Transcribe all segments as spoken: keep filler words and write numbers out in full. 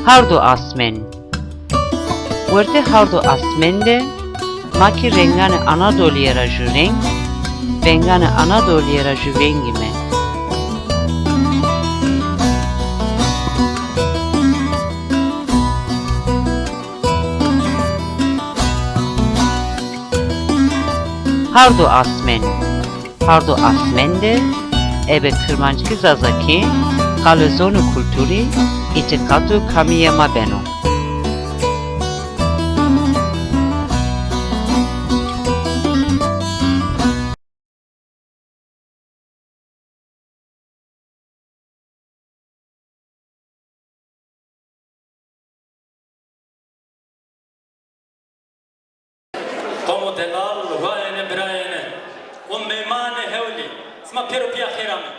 Hardo asmên. Wertê hardo asmên de ma kî renganê Anadolîye ra jû reng, venganê Anadolîye ra jû vengîme. Hardo asmên. Hardo asmên de ebe kirmanckî zazakî, qalê zon û kulturî, îtîqat û kamîye ma beno. Qomo delal, wayêne, birayêne û meymanê hewlî, sima pêro pîya xêr amê.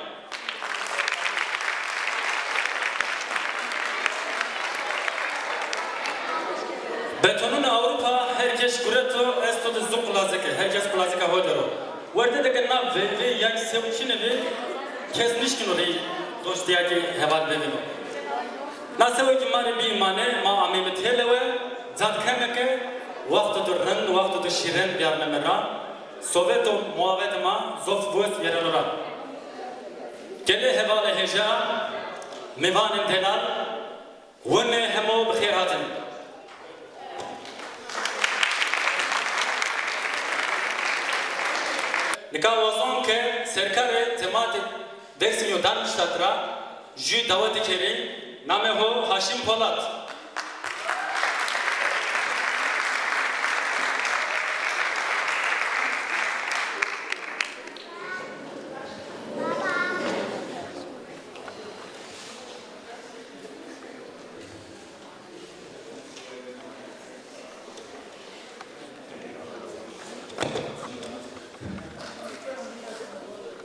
Betonunê Ewropa her kes gureto, esto de zu qulazike, her kes qulazika ho der o. Werde de ke na veyvê ya ki sew çinê vê, kes nişkino rê doştîya ki heval bivîno. Na sewe ki ma rê bî îmane, ma ameyme têlewe, cad keme ke wexto de rind, wexto de şîrin biyarneme ra. Sovet û muwawetê ma zof wes vêreno ra. Gelê hevalê hêja, mêvanê delal, winê hemo bi xêr hatin. Nika wazon ke serkarê cematê Dêrsimî û Darmstadt ra jû dawetî kerî, namê ho Haşim Polat.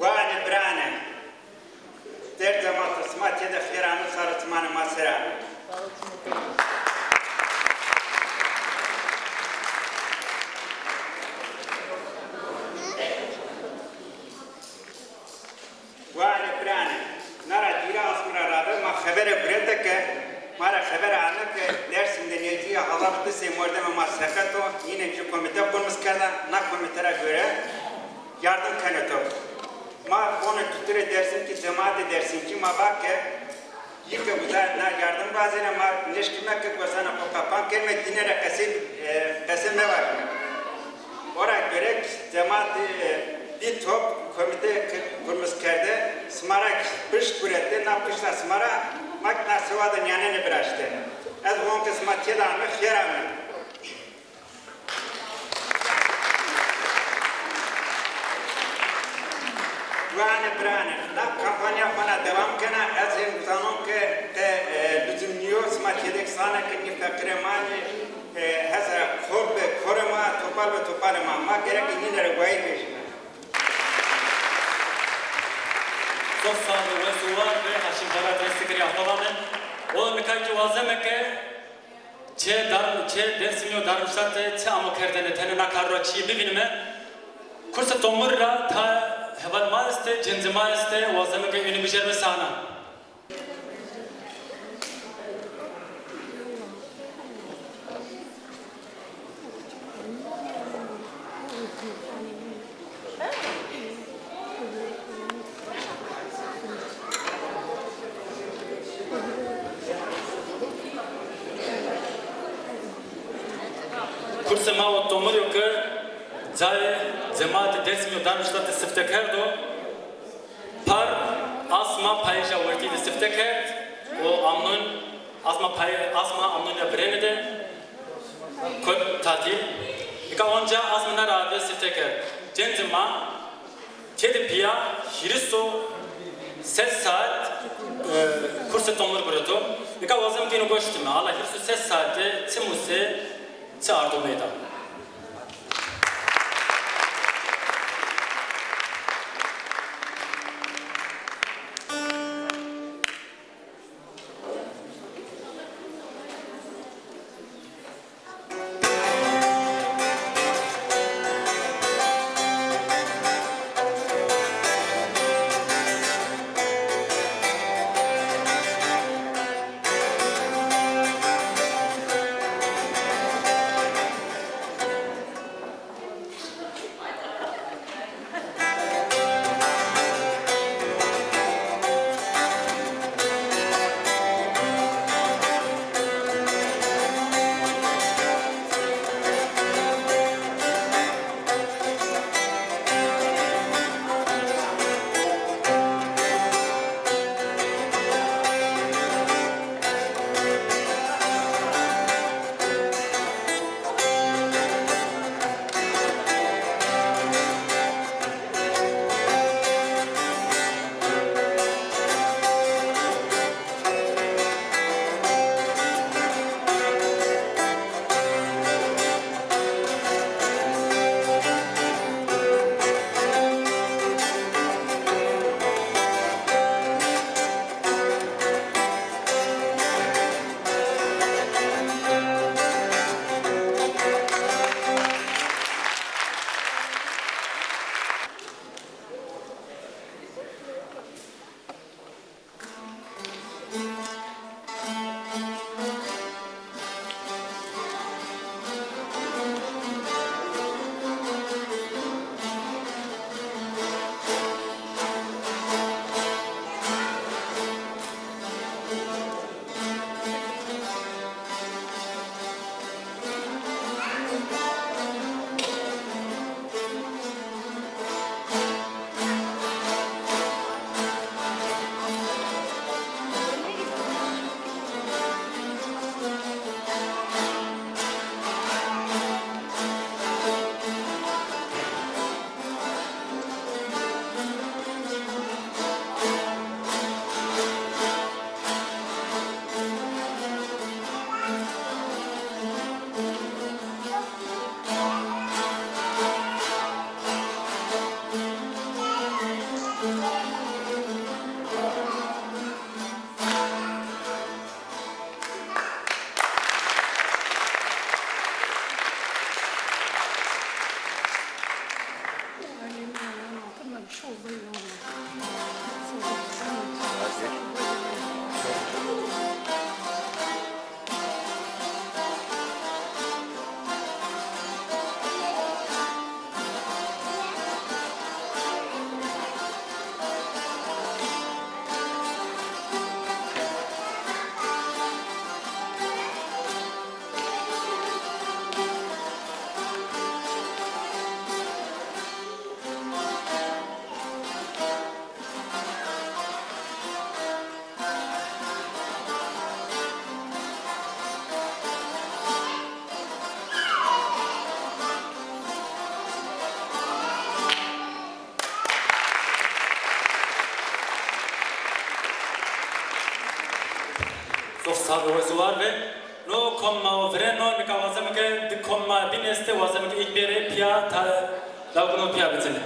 Guane birane, derdê ma, sima têde xêr ame, sarê çimanê ma ser ame. Guane birane, na ra dîre asmî ra rabe ma xebere gurete ke, ma ra xebere ame ke Dêrsim de nêcîya halat di sey mordemê ma seqet o, yîne jû komîte qurmis kerda, na komîte ra gore yardim keno to. Ma bonê tutirê Dêrsim kî, cematê dêrsimkî ma va ke, yî ke uza na yardim vazêne, ma nêşkîme ke gosana xo qepan kerîme, dîne ra qesey, e, qese mevajîme. Ora gerek cemat, e, bî top, komîte ki-, kurmis kerde, sima ra pişt gurete, na pişta sima ra ma ki na sewa de nîyanêne viraşte. Ez von ke sima têde ame, xêr ame. Guane birane, na kampanya xo na dewam kena, ez hên zanon ke te, e, luzim nîyo, sima têde ki zane ke nî feqîrê ma nî, e, heza xor be xorê ma, topal be topalê ma. Ma gerek nîne ra wayîr vejîme. Zof sağ be, wes û war be, Haşim Polat, rê fikirê xo vame. O nika kî wazeme ke Çê Dar-, çê Dêrsimî û Darmstadt de çi amo kerdene, tenê na kar ra çîyê bivînîme. Kursê tomurî ra ta heval ma estê, cêncê ma estê, wazeme ke ênî bijêrme sahna. Kursê ma o tomurî yo ke cayê cematê Dêrsimî û Darmstadt de sifte kerdo. Par asma payîja wertî de sifte kerd û amnon asma pay-, asma amnon ya virêne de kewt tatîl. Nika onca asma na ra de sifte kerd. Cêncê ma têde pîya hîris û ses saet, e, kursê tomur gureto. Nika wazeme ke êno goş dîme. Ala hîris û ses saet de çi muse, çi ardo meydan. Tabi wes û war ve. No kom ma o vireno, nika wazeme ke di kom ma bîn estê, wazeme ke ilk bêrê pîya ta lawgûno pîya bitinê.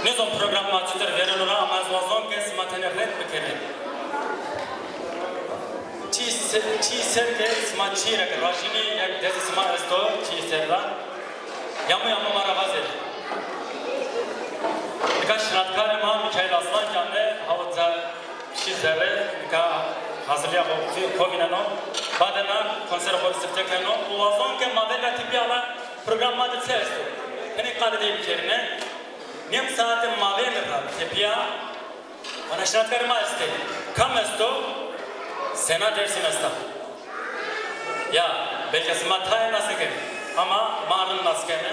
Nêzon program ma çitur vêreno ra, ama ez wazon ke sima tenê ret bikerê. Çî se-, çî ser ke sima çî ra ke raşînî, yek dezê sima esto çî ser ra. Yamo yamo ma ra vazê. Nika şinatkarê ma Mikaîl Aslan ke ame, hawt ca şî zerre, nika hazirlîya xo kovîneno. Badena konserê xo rê sifte keno. Û wazon ke ma veng ra tepîya ra program ma de çi esto? Hinî qale dey bikerîne. Nêm saete mavêne ra tepîya, vana şinatkarê ma estê. Kam esto? Sena Dêrsim esta. Ya, belkî sima tayê nas nêkenê, ama ma rind nas kenê.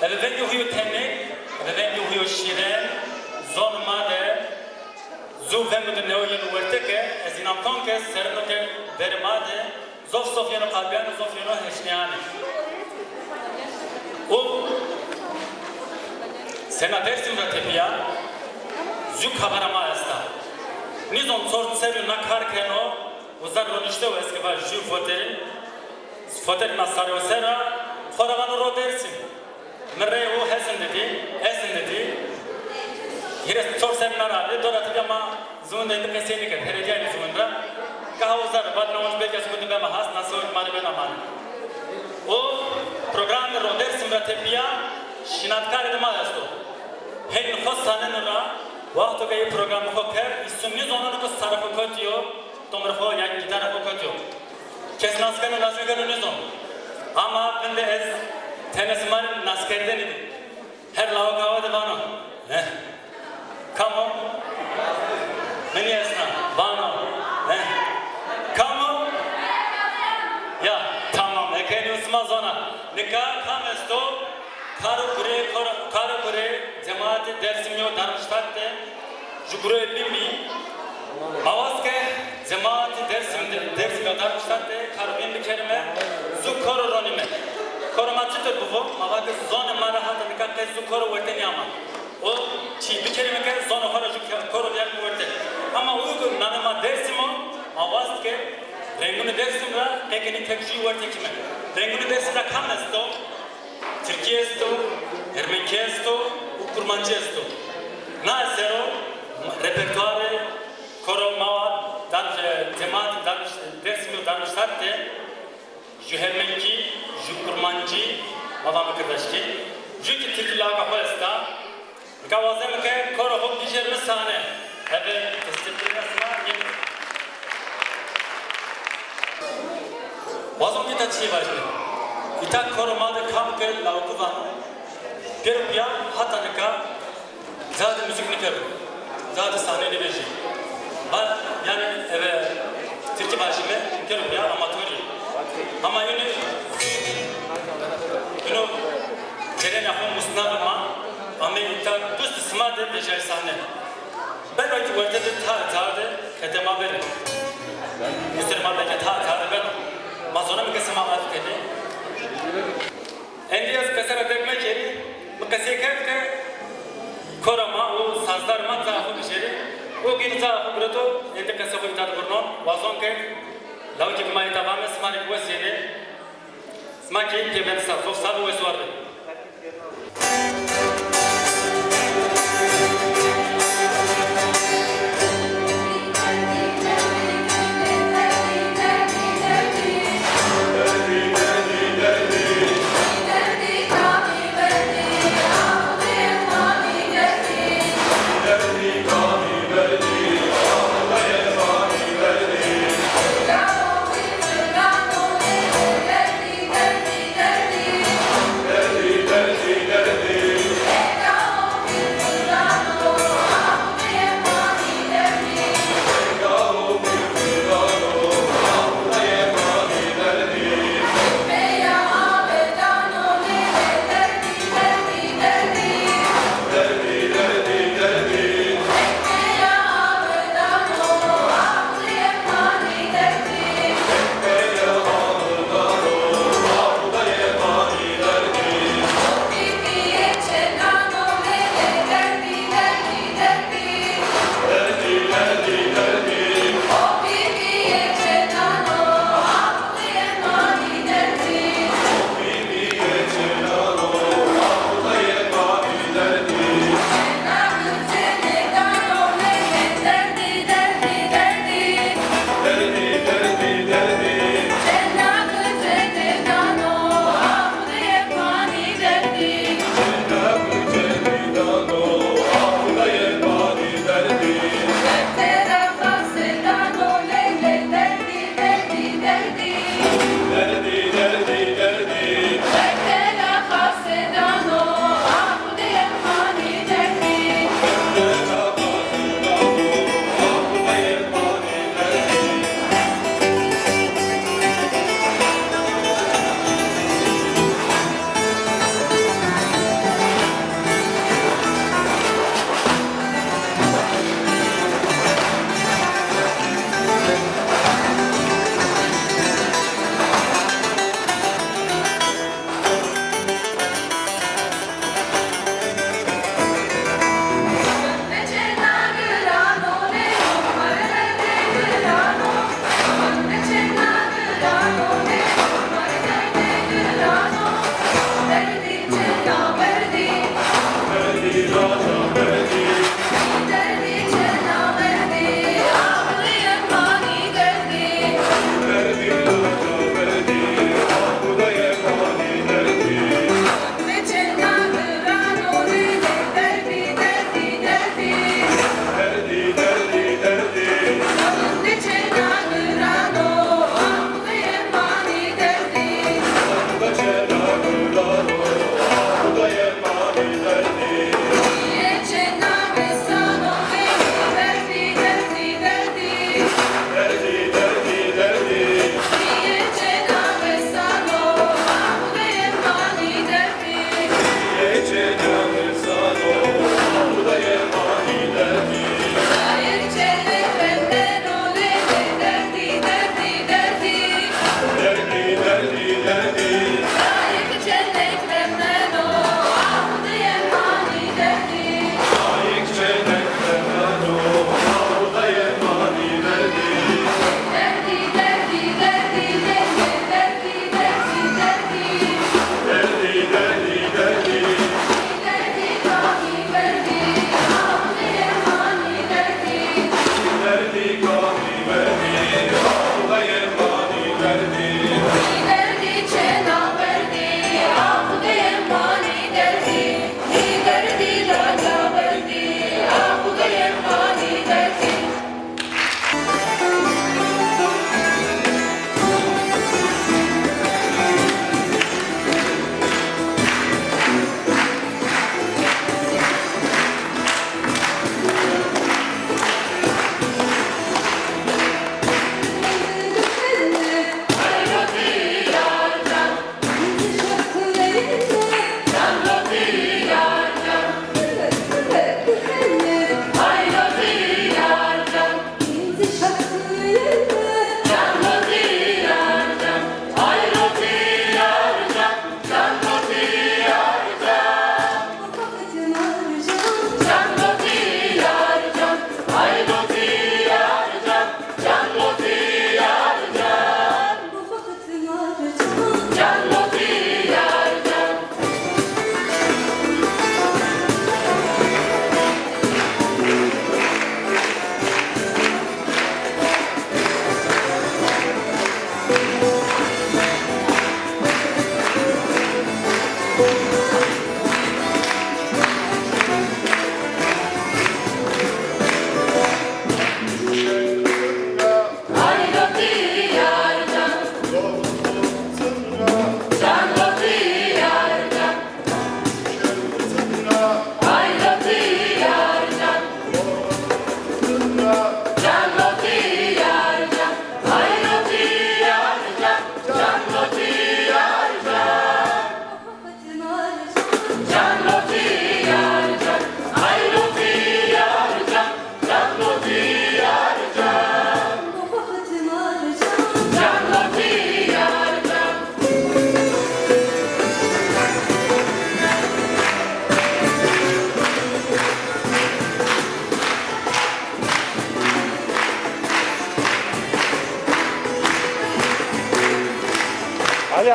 Eve vengê huyo tenê, eve vengê huyo şîrin, zonê ma de, zu vengo de neo yeno werte ke, ez înan kon ke serino ke verê ma de, zof zof yeno qalbîyano, zof yeno heşnîyane. Û Sena Dêrsim ra tepîya, jû kamera ma esta. Nîzon çor serrî na kar keno, uza ronişte û ez ke va jû foterîn, foterîna sarê o ser ra, xo ra vano ro Dêrsim. Mi reyê ho hesinditî, esinditî. Hîrê çor serrî na ra ardê, dora tepîya ma ziwin de êndî qesey nêkerd, heredîyaynî ziwin ra. Gaha uza ra, badna onc belkî ez gundî bema hast, na sewik ma rê bena manê. O programê ro Dêrsim ra tepîya şinatkarê de ma esto. Hên xo saneno ra, wexto ke ê programê xo kerd, îsu nêzonono ke sarê xo kotî yo, tomrê xo ya gîtarê xo kotî yo. Kes nas keno, nas nêkeno nêzon. Ama vinde ez tenê sima rê naskerdene dî. Her lawik awe de vano. Eh. Kam o? Mi nêesna. Vano. Eh. Kam o? Ya, tamam. Eke nîyo sima zona. Nika kam esto? Karo gurê, karo, karo gurê cemaatê Dêrsimî yo Darmstadt de. Ju guroyê bîn bî. Ma wast ke cemaatê Dêrsim de, Dêrsim yo Darmstadt de karo bîn bikerîme, zu koro ronîme. Koro ma çitur bivo? Ma va ke zonê ma ra hata nika qey zu koro werte nîyama. O çî bikerîme ke zonê xo ra ju ke-, koro bîyarîme werte. Ama uygun namê ma Dêrsim o, ma wast ke rengunê Dêrsim ra qey ke nî tek jûyî werte kîme. Rengunê Dêrsim ra kam esto? Tirkî esto, Ermenkî esto û Kurmancî esto. Na esero repertuarê koro ma wa dan, e, cemaatê Darmş-, Dêrsimî û Darmstadt de ju Ermenkî, ju Kurmancî, ma vame Kirdaşkî, ju kî Tirkî lawika xo esta. Nika wazeme ke koro xo bîcerme sahne. Eve destpêkirina sima yeno. Wazon ke îta çîyê vajîme. Îta koro ma de kam ke lawikû vano, pêro pîya hata nika ca de muzîk nêkerdo. Ca de sahne nêvejîyê. Yanî eve Tirkî vajîme, kero ya amatorî. Ama ino, ino cerenê xo musna bi ma, ame îta dust sima de vejay sahne. Beno ki werte de ta ta de kete ma bere. Musir ma beke ta ta de beno. Ma zona mi ke sima ad kenê. Endî ez qese ra dek mekerî, mi qesey kerd ke kora ma û sazdar ma ca xo bijêrê. O gîn ca xo gureto, endî qese xo îta de burnon, wazon ke lawikê ke ma îta vame, sima rê wes yenê. Sima keyf ke ben sar, zof sar û wes war be.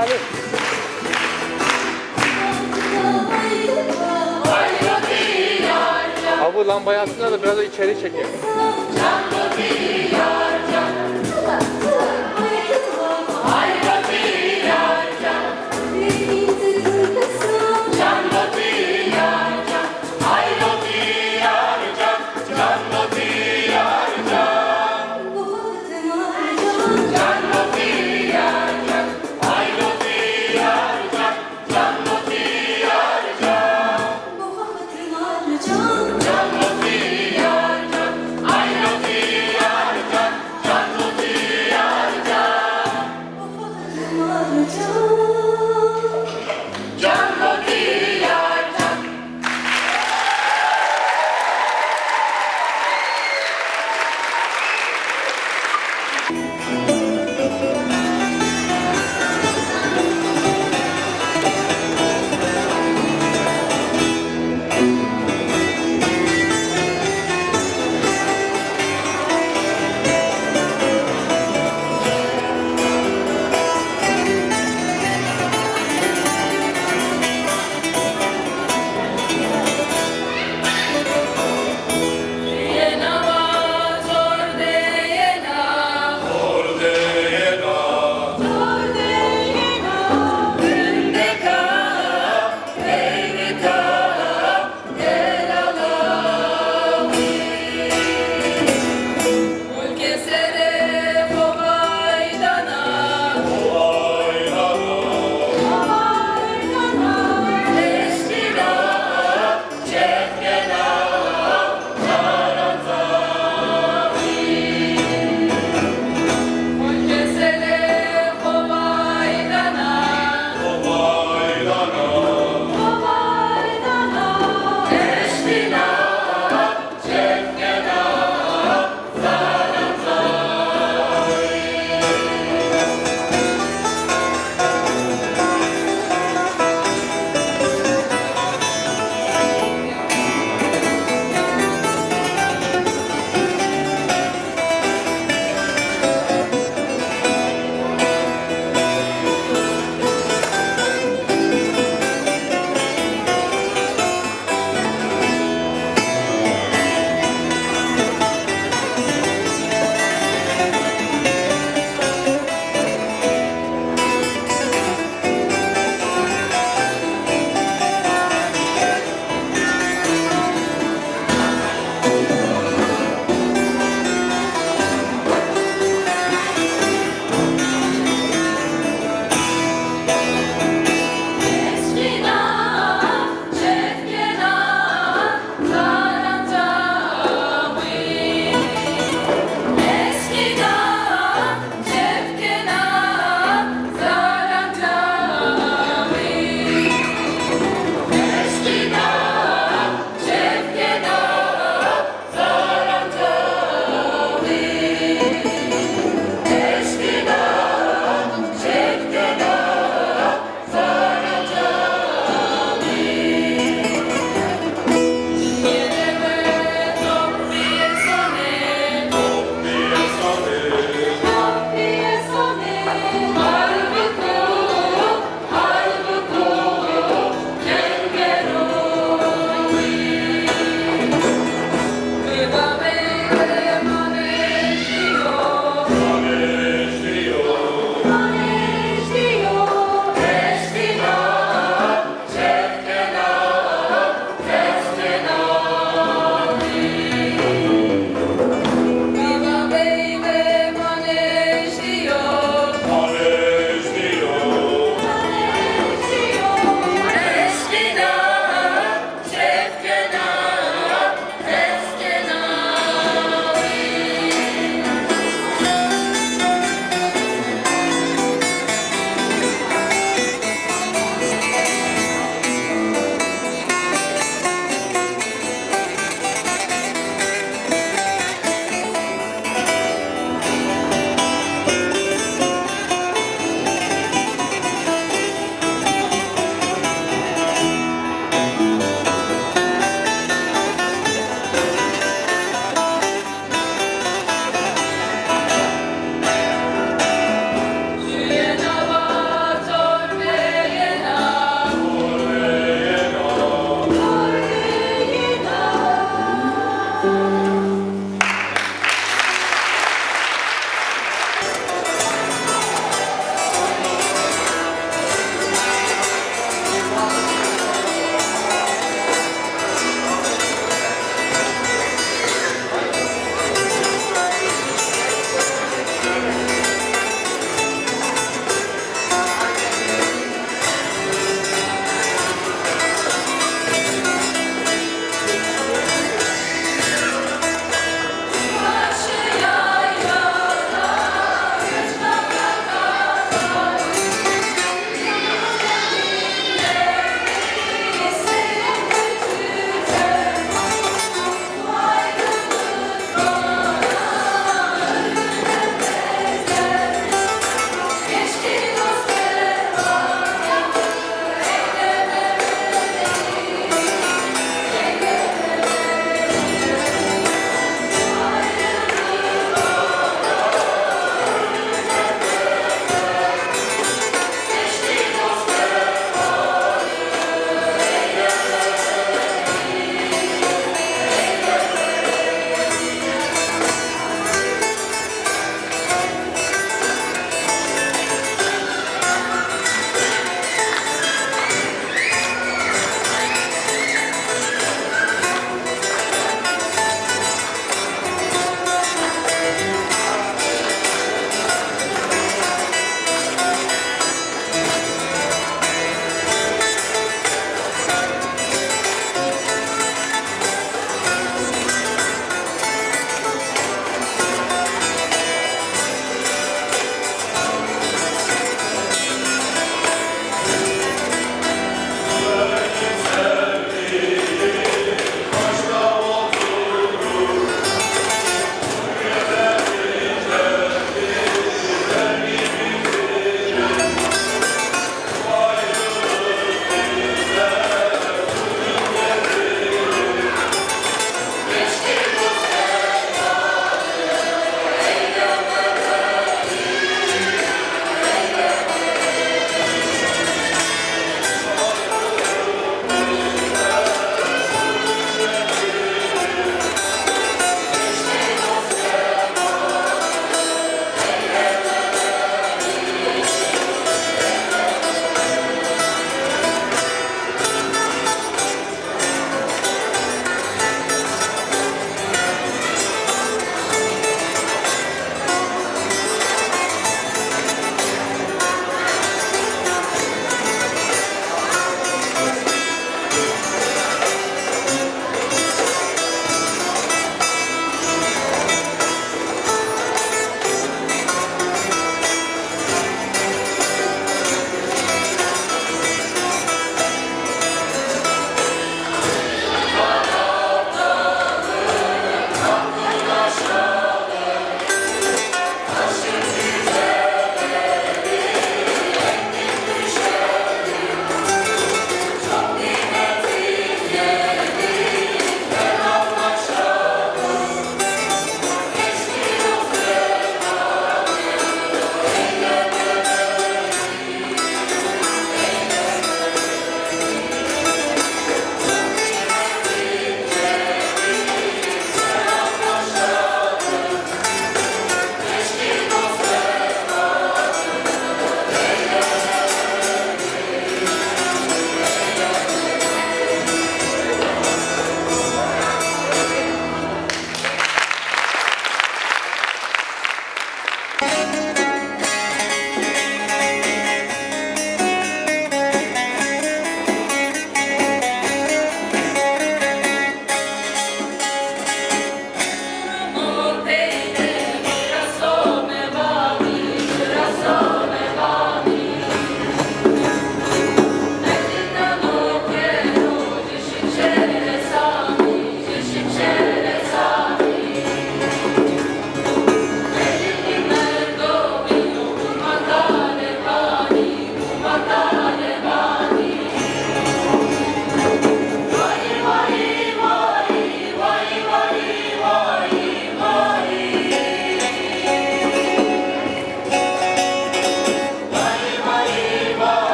Abi, lambayı açsana da biraz da içeri çekelim.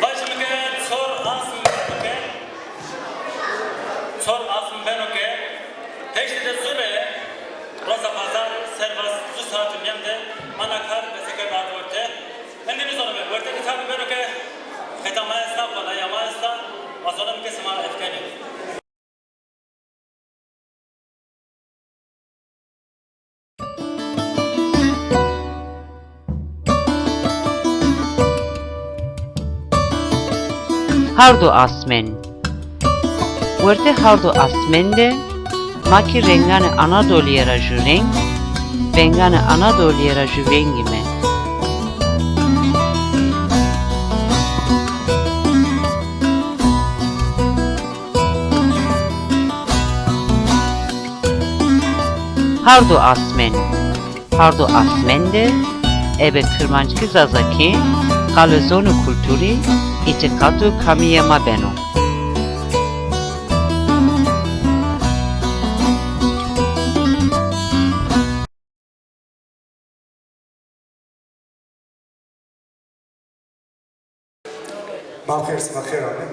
Vajîme ke çor asm beno ke, çor asm beno ke heştê de zûre, roza pazar, serba zu saat û nîyem de ana kar bese kerd ard werte. Endî nizonîme, werte ke tabî beno ke xeta ma esta, balaya ma esta, ma zonîme ke sima ef kenê. Hardo asmên. Wertê hardo asmên de ma kî renganê Anadolîye ra jû reng, venganê Anadolîye ra jû vengîme. Hardo Asmên. Hardo Asmên de ebe Kirmanckî Zazakî, qale zon û kulturî, îtîqat û kamîyê ma beno. Bal xêr, sima xêr amê.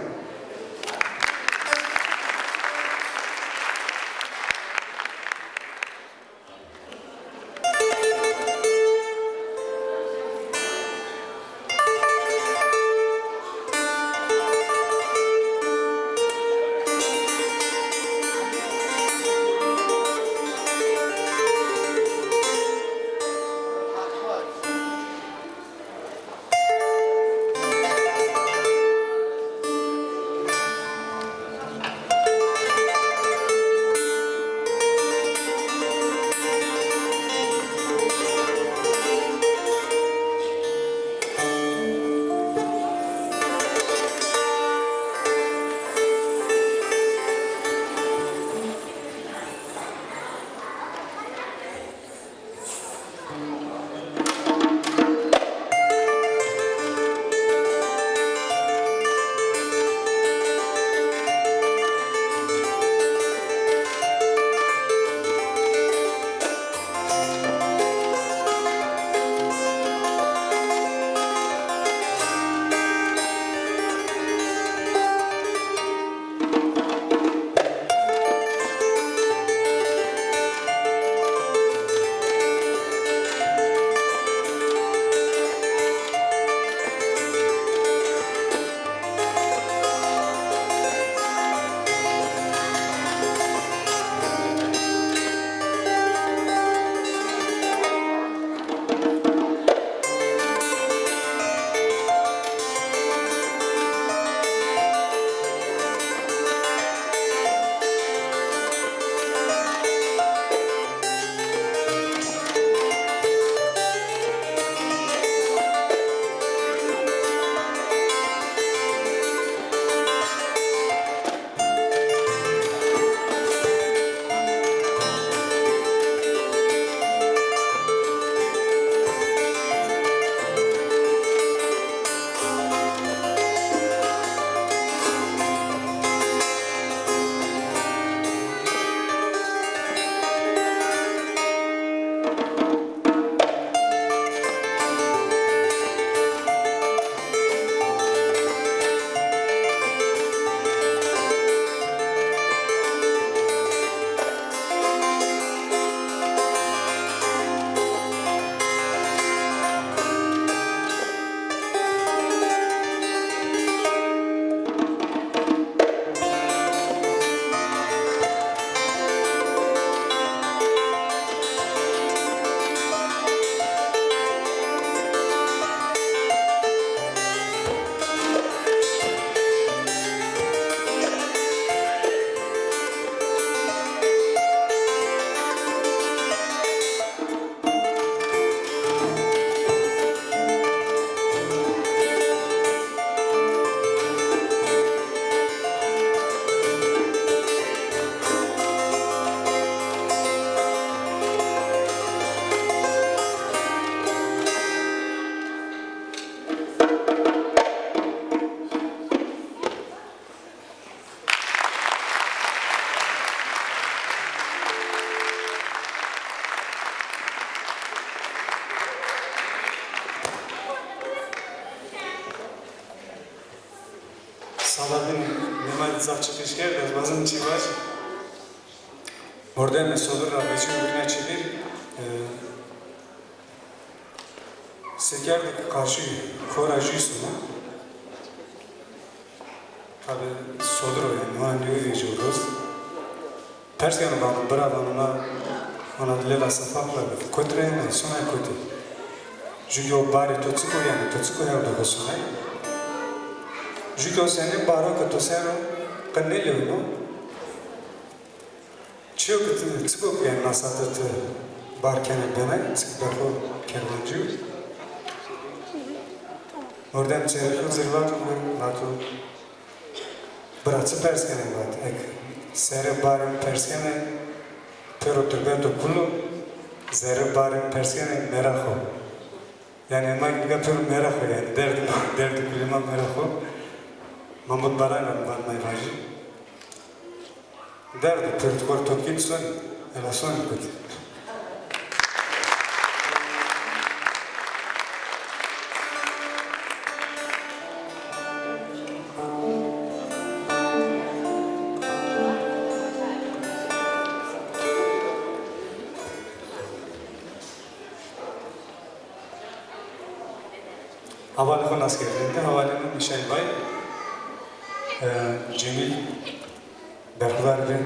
Sala bîn nêma zaf çiqiş kerd, ez wazim çî vaj. Mordemê Sodir ra vecîyo vîrna çêbîr, e, se kerdo ke qarşî kora jû sono. Tabi Sodir o yanî, ona nêvecîyo roz. Pers keno vano, bira vano, na, ona Lêla Sefa bira, kotî ra yena, sonay kotî? Jû ke o barê to çik o yanî, to çik o hewda xo sonay? Jû ke o senî baro ke to ser o qe nêlewno. Çiyo ke ti, çik o ke yanî na sate ti bar kenê benay, çik berxo kerwancî yo. Mordem çêrê xo zî vato, vato, bira çi pers kenê vat. Ek serê barî pers kenê, Pêro turbento kulo, zerrê barê persîyanê meraq o. Yanî ma nika pêro meraq o yanî. Derdê, derdê kulê ma meraq o. Mahmut Baran ra van may vajî. Derdo pêro ti xo rê topkî sonî, ela sonî kotî. Hevalê xo nas kerdêne, hevalê mi Mişay Bay, e, Cemîl, berxudar bê.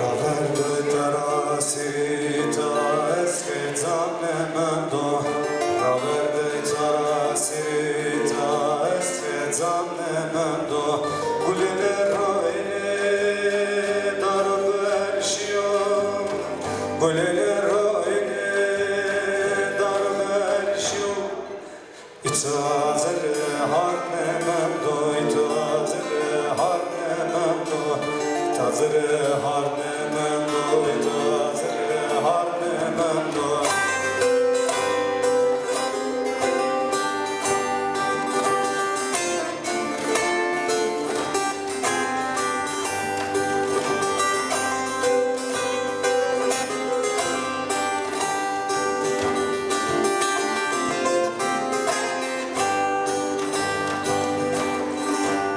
Raverdê tara sirîta ez ke can nêmendo. Raverdê tara sirîta ez ke can nêmendo. Gulênê roynê daro berşîyo. Gulênê roynê daro berşîyo. Îta zerrê hard nêmendo, îta zerrê hard nêmendo, îta zerrê hard nêmendo, îta zerrê hard nêmendo.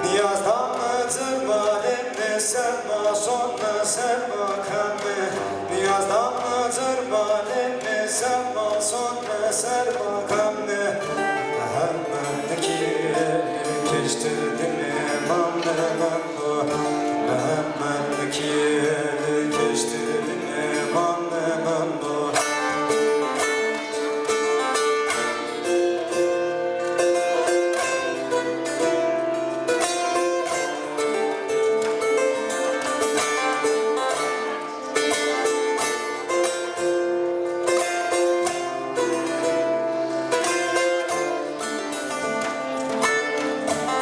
Nîyaz dame cirmalê mi, serma son mi, serma kame. Nîyaz dame cirmalê mi, serma son mi, serma kame. Mehemmed nikî keştir dime mande mando. Mehemmed nikî keştir dime mande mando.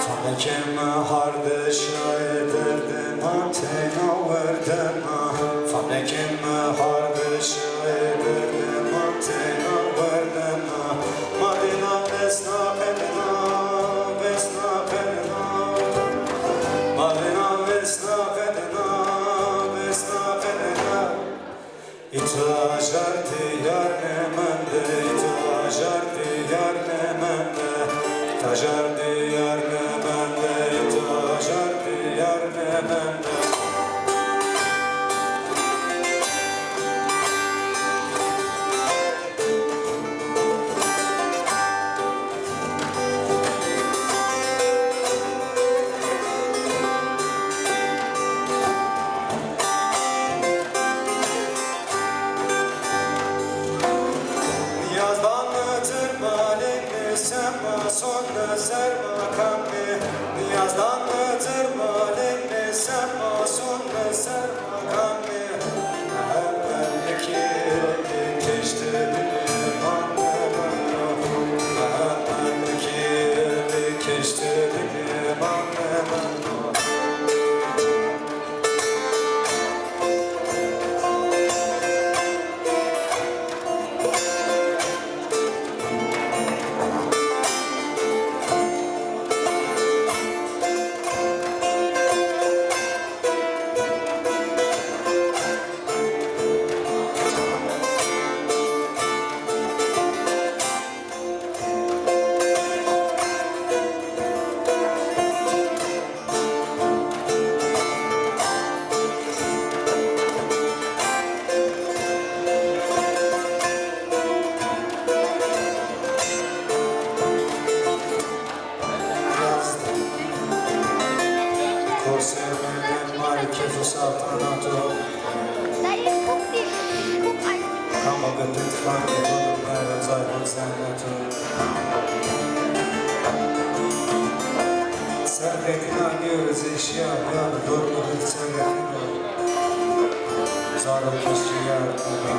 Famekê mi hardê şayê derdê ma teyna werdena. Famekê mi hardê şayê derdê ma teyna werdena. Ma dîna vesna qedena, vesna qedena. Ma dîna vesna qedena, vesna qedena. Îta jardî yar nêmende, îta jardî yar nêmende, îta jardî yar nêmende, îta jardî yar nêmende. Nîyaz dame cirmalê mi, serma son mi, serma kame. Nîyaz dame cirmalê mi, serma son mi, serma kame. Mehemmed nikî keş Serxê tîna nêwizê şîya, yan dormê xo serre xîno. Zaro xo şîyar tîna.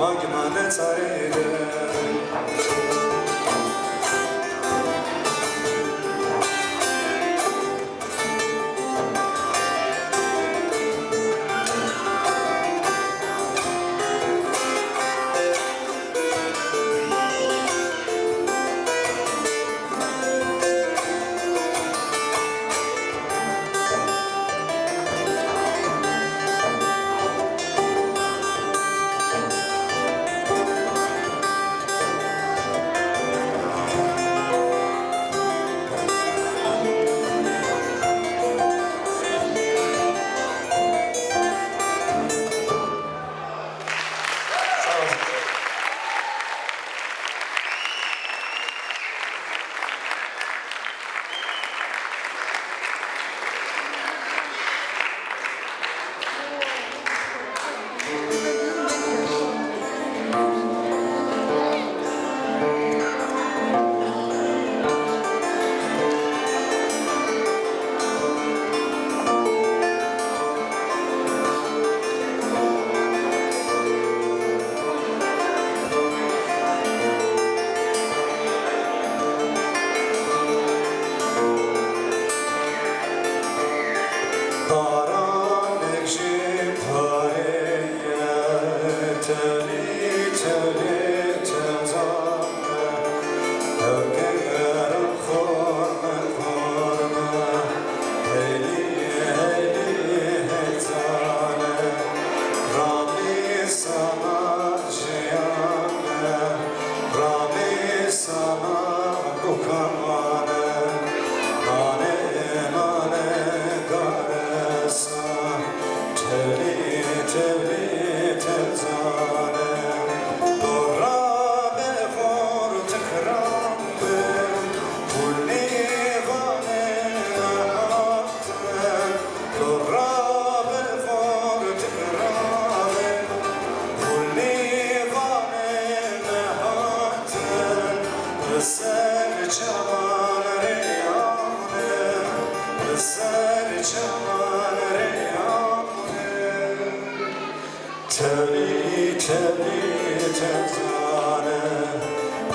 Agmane çarê de. Baranêk jî pareye tewlî tewlî tewzane, ewkera xorme xorme, heylî heylî heyzane, ramî sana jîyane, ramî sana bukane, nane nane garesa, tewlî tewlî tewzane, dora be xortik ra be, kulî vane hatine, dora be xortik ra be, kulî vane hatine, bi ser çawan reyane, bi ser çawan reyane. Tewlî, tewlî, tewzane,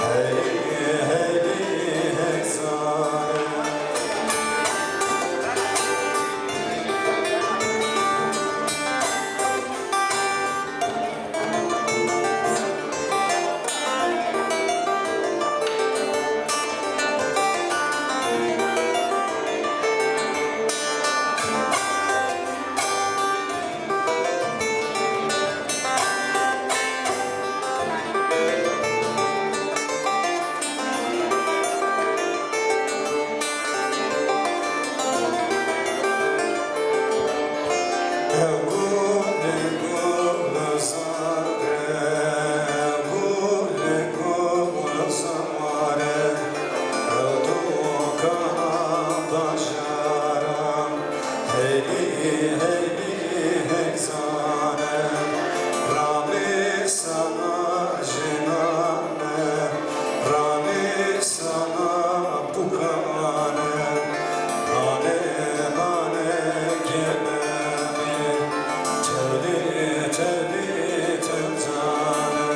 heylî, heylî, heyzane. Heylî, heylî, heyzane, ramê sana jinane, ramê sana bukane, mane, mane geleme, tewlî, tewlî, tewzane.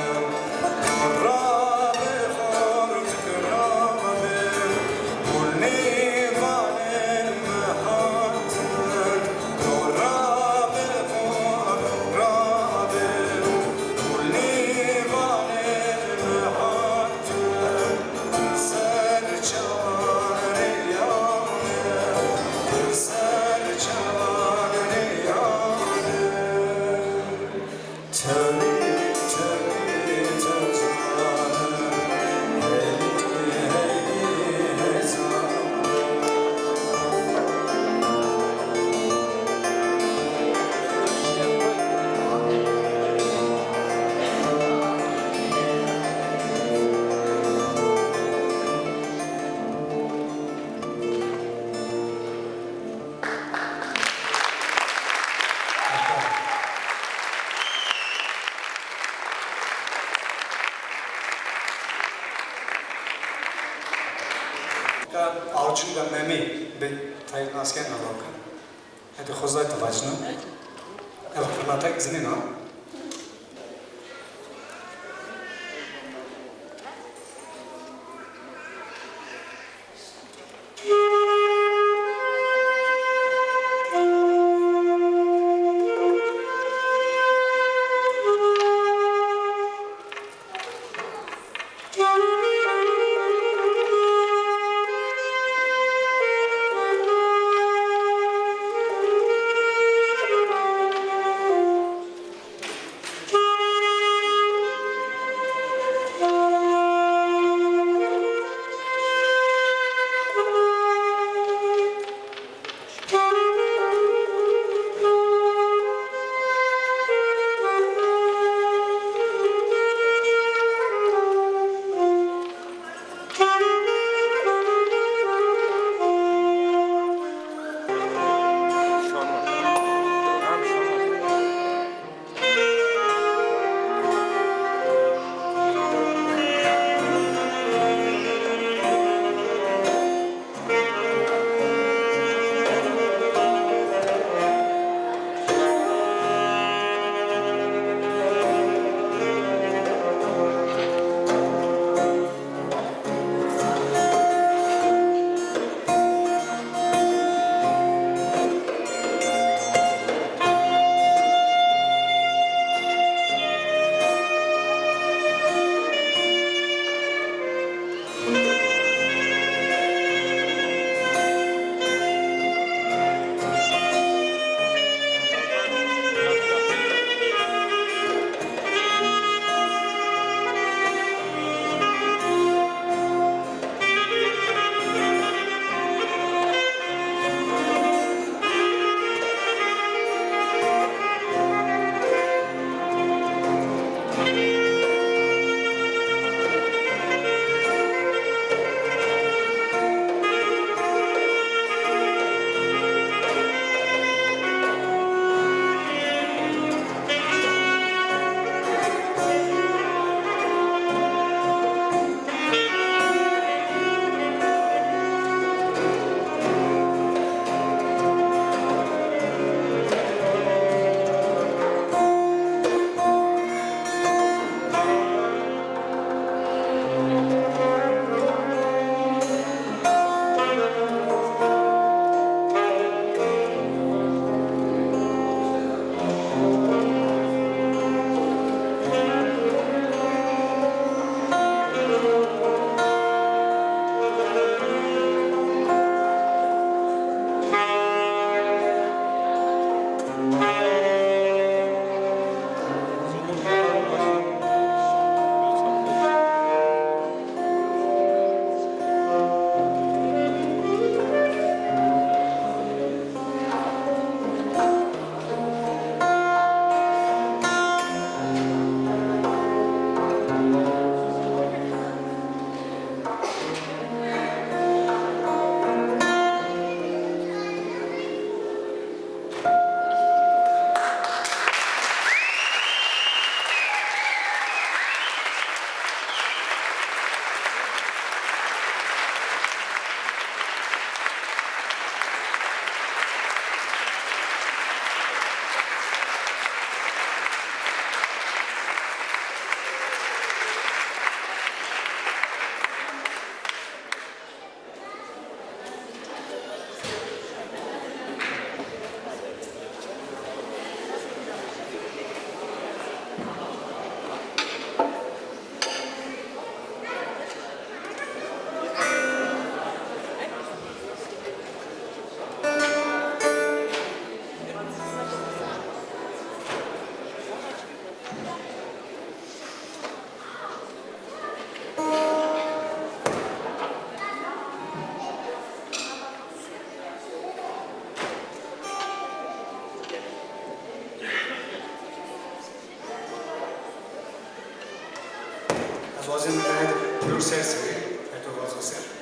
Ka awçinga Memî bi tayîr nas kena vaka. Hetê xo zay ti vacina. Ev xirnatek zinîna. Vazê mi de pêro ser serê, heto vazo ser.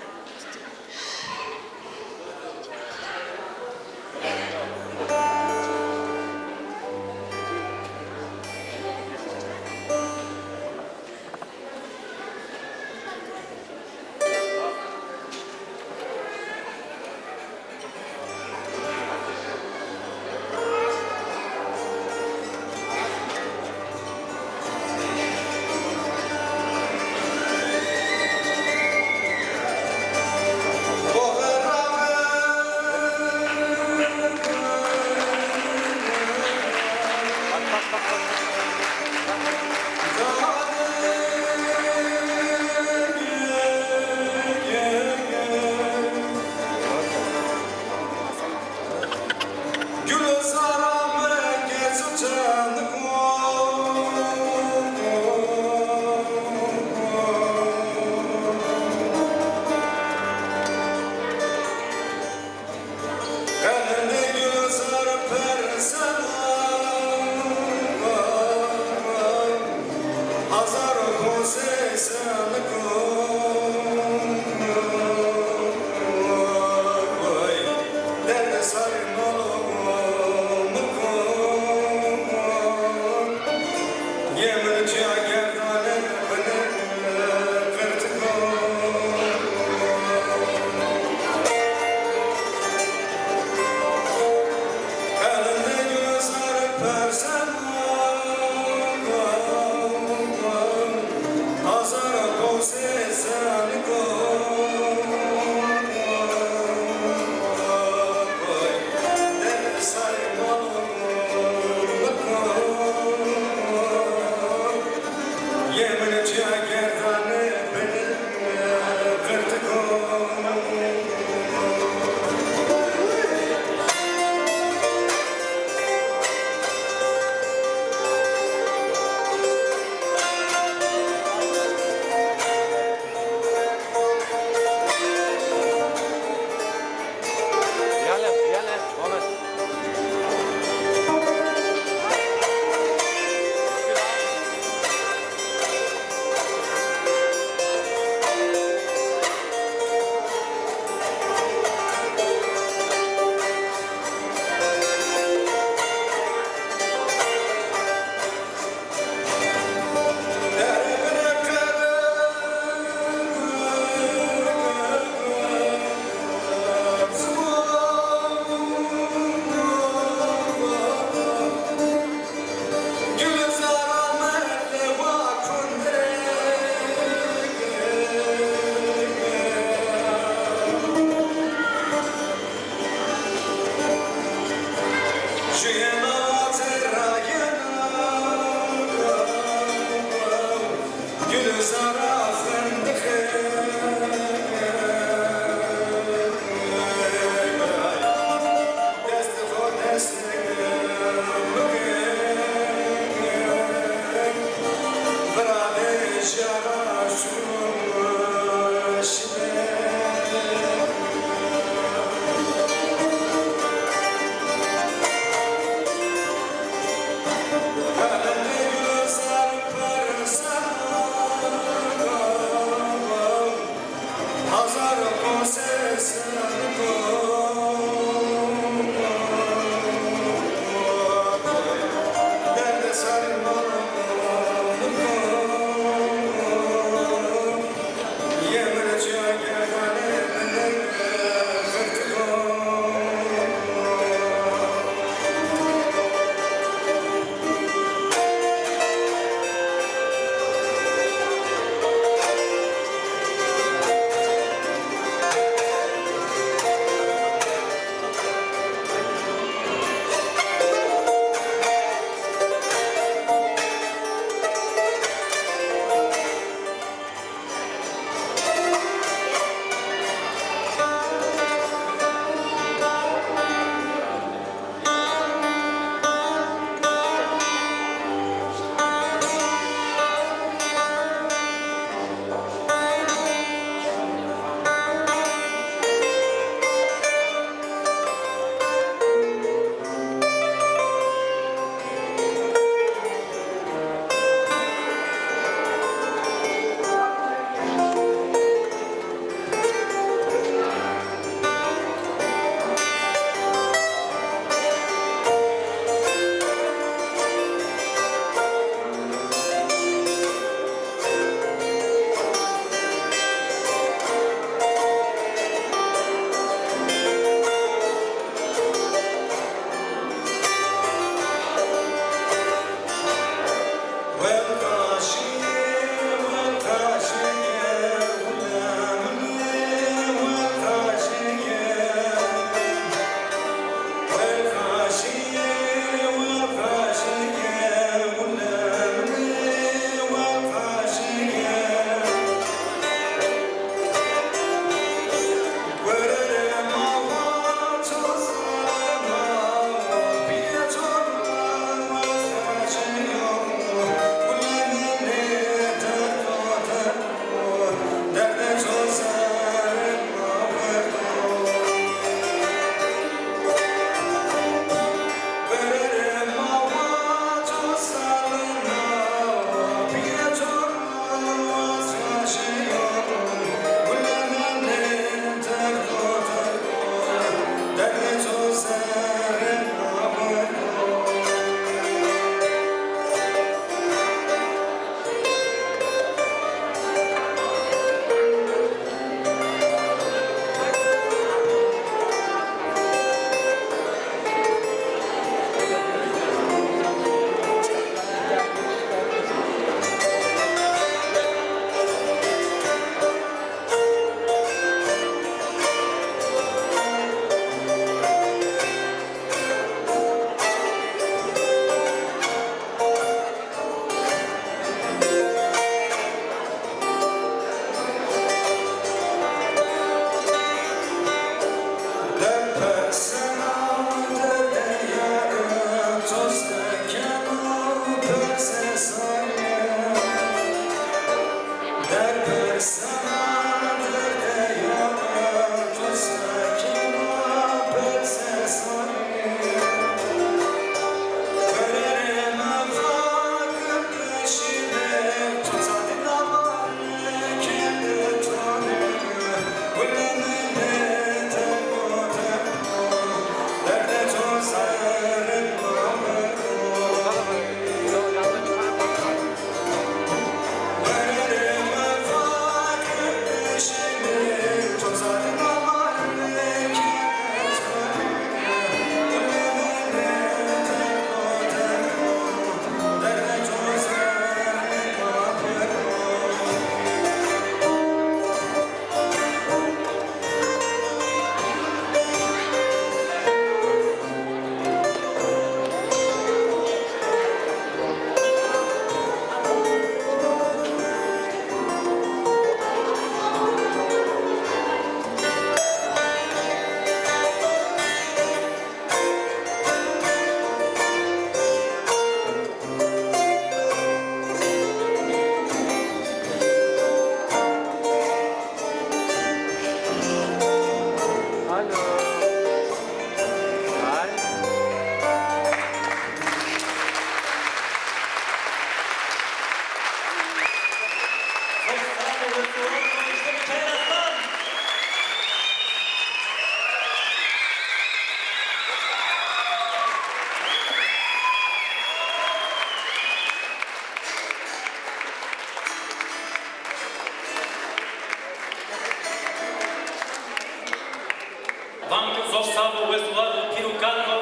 Van ke zof sağ bo, wes û war bo, pîr û kal bo.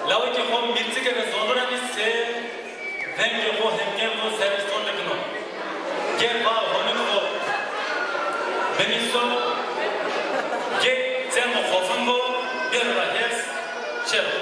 Lawikê xo mîrçike ve zonû ra nî sê vengê xo hemgên xo serrî son bikino. Gê va honik xo binîso, gê çemo xofin bo, bêro ra hêrs, şero.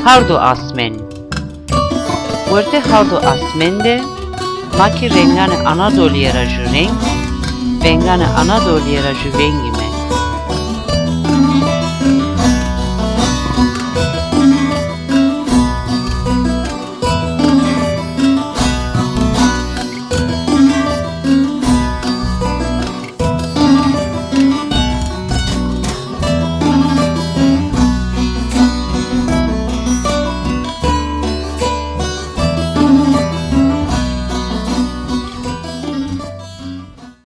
Hard û asmên. Wertê hard û asmên de ma kî renganê Anadolîye ra ju reng, venganê Anadolîye ra ju vengî